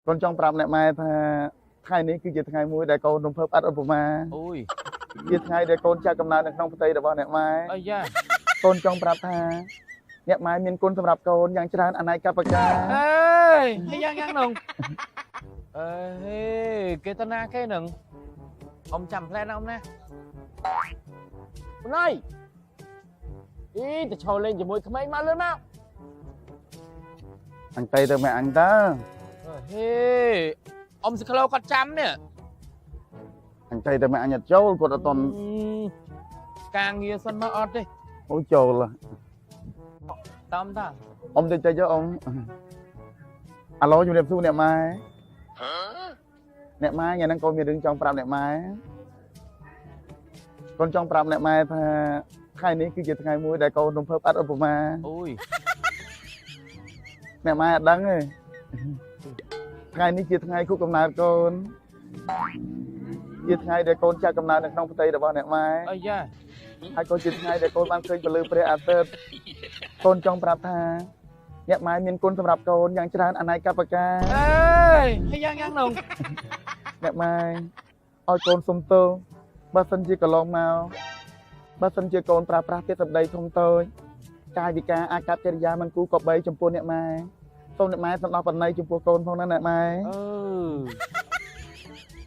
កូនចង់ប្រាប់អ្នកម៉ែថាថ្ងៃនេះគឺជាថ្ងៃមួយដែលកូនរំភើបឥតឧបមា អូយ ជាថ្ងៃដែលកូនចាប់កំណើតនៅក្នុងផ្ទៃរបស់អ្នកម៉ែ អាយ៉ា កូនចង់ប្រាប់ថាអ្នកម៉ែមានគុណសម្រាប់កូនយ៉ាងច្រើនអនេកបការ អេយហើយយ៉ាងយ៉ាងនោះអេគេទៅណាគេនឹងអ៊ំចាំផ្លែណាអ៊ំណាណៃអីទៅឈរលេងជាមួយក្មេងមកលឿនមក អញទៅទៅម៉ែអញតើ ហេអ៊ំសក្លោគាត់ចាំនេះ អញទៅទៅម៉ែអញអត់ចូលគាត់អត់តន់ ការងារសិនមកអត់ទេ អូចូល តាមតា អ៊ំទៅចេញទៅអ៊ំអាឡូជំរាបសួរអ្នកម៉ែអ្នកម៉ែថ្ងៃហ្នឹងកូនមានរឿងចង់ប្រាប់អ្នកម៉ែកូនចង់ប្រាប់អ្នកម៉ែថាថ្ងៃនេះគឺជាថ្ងៃមួយដែលកូនរំភើបឥតឧបមា អូយ អ្នកម៉ែអត់ដឹងទេថ្ងៃនេះជាថ្ងៃខួបកំណើតកូនជាថ្ងៃដែលកូនចាប់កំណើតនៅក្នុងផ្ទៃរបស់អ្នកម៉ែ អាយ៉ា ហើយក៏ជាថ្ងៃដែលកូនបានឃើញពលឺព្រះអាទិត្យកូនចង់ប្រាប់ថាអ្នកម៉ែមានគុណសម្រាប់កូនយ៉ាងច្រើនអនេកបការ អេហើយយ៉ាងយ៉ាងនោះ អ្នកម៉ែឲ្យកូនសុំទោសបើសិនជាកន្លងមកបើសិនជាកូនប្រើប្រាស់ពាក្យសម្ដីធំតូចកាយវិការអាកប្បកិរិយាមិនគូក៏បីចំពោះអ្នកម៉ែសូមអ្នកម៉ែសំដោះបណ្ណៃចំពោះកូនផងណាអ្នកម៉ែ អឺ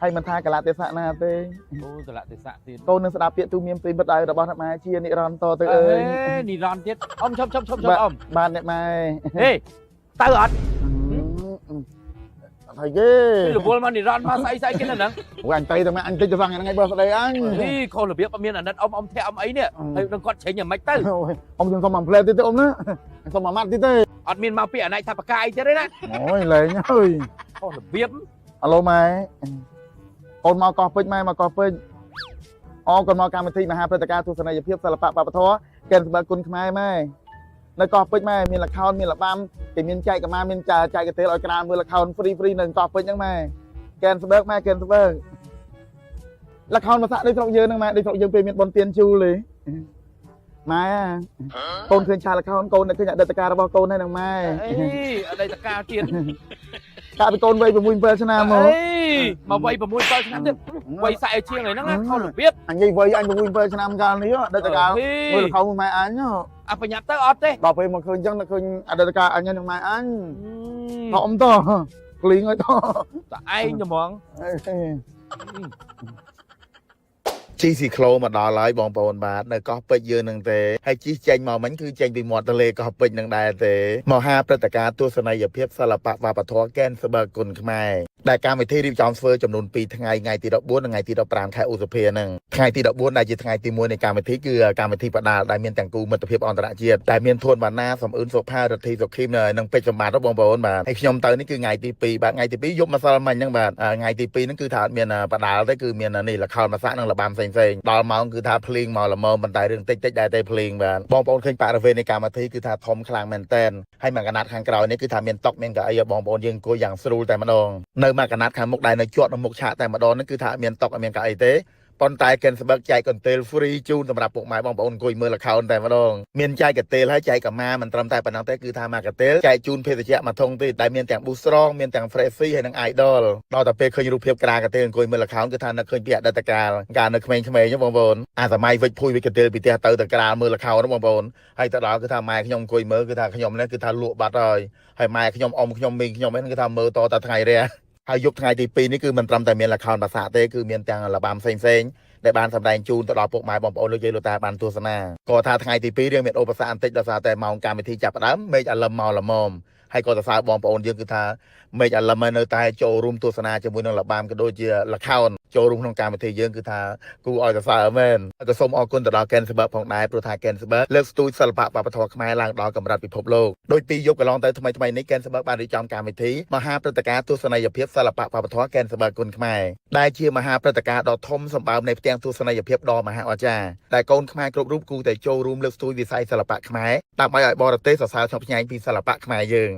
ហើយមិនថាកលៈទេសៈណាទេ អូកលៈទេសៈទៀត កូននឹងស្ដាប់ពាក្យទូមានប្រិមិត្តដៅរបស់អ្នកម៉ែជានិរន្តរ៍តទៅអើយ និរន្តរ៍ទៀតអ៊ំឈប់ឈប់ឈប់ឈប់អ៊ំ បាទអ្នកម៉ែ ហេទៅអត់ អត់ហើយទេ រវល់មកនិរន្តរ៍មកស្អីស្អីគេនៅហ្នឹង អូអញទៅតែអញតិចទៅហ្នឹងឯងបើស្ដីអញ ហីខុសរបៀបអត់មានអាណិតអ៊ំអ៊ំធាក់អ៊ំអីនេះហើយនឹងគាត់ច្រេញយ៉ាងម៉េចទៅ អូយអ៊ំខ្ញុំសុំមួយផ្លែទៀតទេអ៊ំណាសុំមួយម៉ាត់ទៀតទេ អត់មានមកពីអាណិតថាបកាអីទៀតទេណា អូយលែងហើយ ខុសរបៀប អាឡូម៉ែអូនមកកោះពេជ្រម៉ែមកកោះពេជ្រអូកូនមកកម្មវិធីមហាព្រឹត្តិការណ៍ទស្សនីយភាពសិល្បៈវប្បធម៌កែនសម្បត្តិគុណខ្មែរម៉ែនៅកោះពេជ្រម៉ែមានល្ខោនមានលបាំគេមានចែកកម្មាមានចែកចែកកទេលឲ្យក្រាលមើលល្ខោន free free នៅកោះពេជ្រហ្នឹងម៉ែកែនស្បើកម៉ែកែនស្បើកល្ខោនមកសាក់ដូចស្រុកយើងហ្នឹងម៉ែដូចស្រុកយើងពេលមានបុណ្យទានជូលទេម៉ែកូនឃើញឆាលល្ខោនកូននៅឃើញអតីតកាលរបស់កូនហើយហ្នឹងម៉ែ អីអតីតកាលទៀត កាលពីកូនវ័យ6 7ឆ្នាំមក អីមកវ័យ6 7ឆ្នាំទៀតវ័យ40ជាងហើយហ្នឹងណាខុសរបៀប អញនិយាយវ័យអញ6 7ឆ្នាំកាលនេះអតីតកាលមើលល្ខោនម៉ែអញ អាបញ្ញាប់ទៅអត់ទេ ដល់ពេលមកឃើញអញ្ចឹងទៅឃើញអតីតកាលអញនឹងម៉ែអញតអ៊ំតក្លីងឲ្យត តឯងត្មង ជីស៊ីក្លូមកដល់ហើយបងប្អូនបាទនៅកោះពេជ្រយើងនឹងទេហើយជីចេញមកមិញគឺចេញពីមាត់ទន្លេកោះពេជ្រនឹងដែរទេមហាព្រឹត្តិការណ៍ទស្សនីយភាពសិល្បៈវប្បធម៌កែនស្បើគុណខ្មែរដែលកម្មវិធីរៀបចំធ្វើចំនួន2ថ្ងៃថ្ងៃទី14និងថ្ងៃទី15ខែឧសភាហ្នឹងថ្ងៃទី14ដែលជាថ្ងៃទី1នៃកម្មវិធីគឺកម្មវិធីបដាលដែលមានទាំងគូមិត្តភាពអន្តរជាតិដែលមានធួនវណ្ណាសំអឿនសុផារដ្ឋីសុខីមនិងពេជ្រសម្បត្តិបងប្អូនបាទហើយខ្ញុំទៅនេះគឺថ្ងៃទី2បាទថ្ងៃទី2យប់ម្សិលមិញហ្នឹងបាទថ្ងៃទី2ហ្នឹងគឺថាអត់មានបដាលទេគឺមាននេះលខោនម្សាក់និងលបាំផ្សេងផ្សេងដល់ម៉ោងគឺថាភ្លៀងមកល្មមប៉ុន្តែរឿងតិចតិចដែរទេភ្លៀងបាទបងប្អូនឃើញបរិវេណនៃកម្មវិធីគឺថាធំខ្លាំងមែនតែនហើយមួយកណាត់ខាងក្រោយនេះគឺថាមានតុមានកៅអីឲ្យបងប្អូនយើងអង្គុយយ៉ាងស្រួលតែម្ដងនៅមួយកណាត់ខាងមុខដែលនៅជាប់នឹងមុខឆាកតែម្ដងហ្នឹងគឺថាអត់មានតុអត់មានកៅអីទេប៉ុន្តែកិនស្បឹកចែកកន្ទេល free ជូនសម្រាប់ពុកម៉ែបងប្អូនអង្គុយមើលល្ខោនតែម្ដងមានចែកកន្ទេលហើយចែកកម្មាមិនត្រឹមតែប៉ុណ្ណឹងទេគឺថាមកកន្ទេលចែកជូនភេសជ្ជៈមួយធុងទៀតដែលមានទាំង Boostrong មានទាំង Freshie ហើយនិង Idol ដល់តែពេលឃើញរូបភាពក្រាកន្ទេលអង្គុយមើលល្ខោនគឺថានឹកឃើញពីអតីតកាលកាលនៅក្មេងៗហ្នឹងបងប្អូនអាសម័យវិចភួយវិចកន្ទេលពីផ្ទះទៅទៅក្រាលមើលល្ខោនហ្នឹងបងប្អូនហើយទៅដល់គឺថាម៉ែខ្ញុំអង្គុយមើលគឺថាខ្ញុំនេះគឺថាលក់បាត់ហើយហើយម៉ែខ្ញុំអ៊ំខ្ញុំមីងខ្ញុំហ្នឹងគឺថាមើលតតែថ្ងៃរះហើយយប់ថ្ងៃទី2នេះគឺមិនត្រឹមតែមានល្ខោនបាសាទេគឺមានទាំងរបាំផ្សេងៗដែលបានសម្ដែងជូនទៅដល់ពុកម៉ែបងប្អូនលោកយាយលោកតាបានទស្សនាក៏ថាថ្ងៃទី2រឿងមានឧបសគ្គបន្តិចដោយសារតែម៉ោងកម្មវិធីចាប់ផ្ដើមមេឃអាលឹមមកល្មមហើយក៏សរសើរបងប្អូនយើងគឺថាមេឃអាលឹមនៅតែចូលរួមទស្សនាជាមួយនឹងរបាំក៏ដូចជាល្ខោនចូលរួមក្នុងកម្មវិធីយើងគឺថាគួរឲ្យសរសើរមែនហើយក៏សូមអរគុណទៅដល់កែនស្បើផងដែរព្រោះថាកែនស្បើលើកស្ទួយសិល្បៈវប្បធម៌ខ្មែរឡើងដល់កម្រិតពិភពលោកដោយពីយប់កន្លងទៅថ្មីថ្មីនេះកែនស្បើបានរៀបចំកម្មវិធីមហាព្រឹត្តិការណ៍ទស្សនីយភាពសិល្បៈវប្បធម៌កែនស្បើគុណខ្មែរដែលជាមហាព្រឹត្តិការណ៍ដ៏ធំសម្បើមនៃផ្ទាំងទស្សនីយភាពដ៏មហាអស្ចារ្យដែលកូនខ្មែរគ្រប់រូបគូតែចូលរួមលើកស្ទួយវិស័យសិល្បៈខ្មែរដើម្បីឲ្យបរទេសសរសើរឆ្លងឆ្ញែងពីសិល្បៈខ្មែរយើង។